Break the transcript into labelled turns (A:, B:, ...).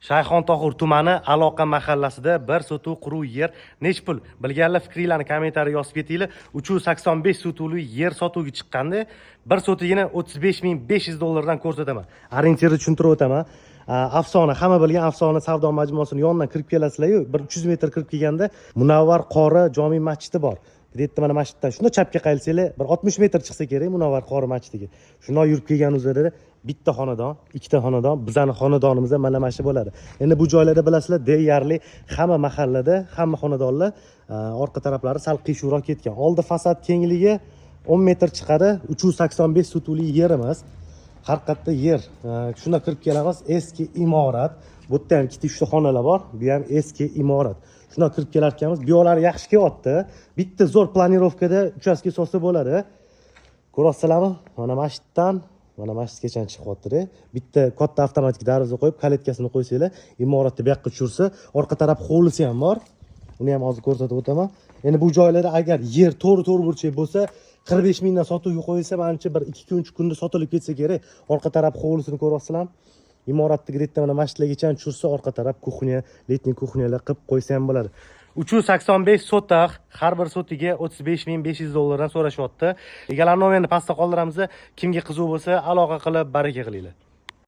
A: Shayxontohur tumani, Aloqa mahallasida 1 sotuq quruq yer nech pul? Bilganlar fikringlarni kommentariy yozib ketinglar. 385 sotuvli yer sotuvga chiqqanda, 1 sotugini 35 500 dollardan ko'rsataman. Ориентир ni tushuntirib o'taman. Afsona, hamma bilgan Afsona savdo majmuasini yonidan kirib kelasizlar-yu, bir 300 metr kirib kelganda Munavvar qori jome masjidi bor. Где-то mana masjiddan shunda chapga qayrilsanglar, bir 60 metr chiqsa kerak Munavvar qori masjidiga. Shundoq yurib kelgan o'zlarida bitta xonadon, ikkita xonadon, bizani xonadonimiz ham mana shu bo'ladi. Endi bu joylarda, bilasizlar, deyarli hamma mahallada hamma xonadonlar orqa taraflari sal qiyshuvroq ketgan. Oldi fasad kengligi 10 metr chiqadi. 385 sotuvli yerimiz. Har qayerda yer. Shunda kirib kelamiz, eski imorat. Bu yerda ham ikkita, uchta xonalar bor. Bu ham eski imorat. Shundoq kirib kelar ekanmiz, bu yoqlari yaxshi kelyapti. Bitta zo'r планировка da uchastka solsa bo'ladi. Ko'ryapsizlarmi? Mana masjiddan mana masjidgacha chiqyaptida. Bitta katta avtomatik darvoza qo'yib, калитка sini qo'ysanglar, imoratni bu yoqqa tushirsa, orqa taraf hovlisi ham bor. Uni ham hozir ko'rsatib o'taman. Endi bu joylarda agar yer to'g'ri to'g'ri burchak bo'lsa, 45 mingdan sotuvga qo'yilsa, manimcha, bir 2 kun, 3 kunda sotilib ketsa kerak. Orqa taraf hovlisini ko'ryapsizlarmi? Imoratni где-то mana masjidlargacha tushirsa, orqa taraf кухня, летний кухня lar qilib qo'ysa ham bo'ladi. 385 sotix, har bir sotiga 35 500 dollardan so'rashyapti. Egalar nomerini pastda qoldiramiz. Kimga qiziq bo'lsa, aloqa qilib, baraka qilinglar.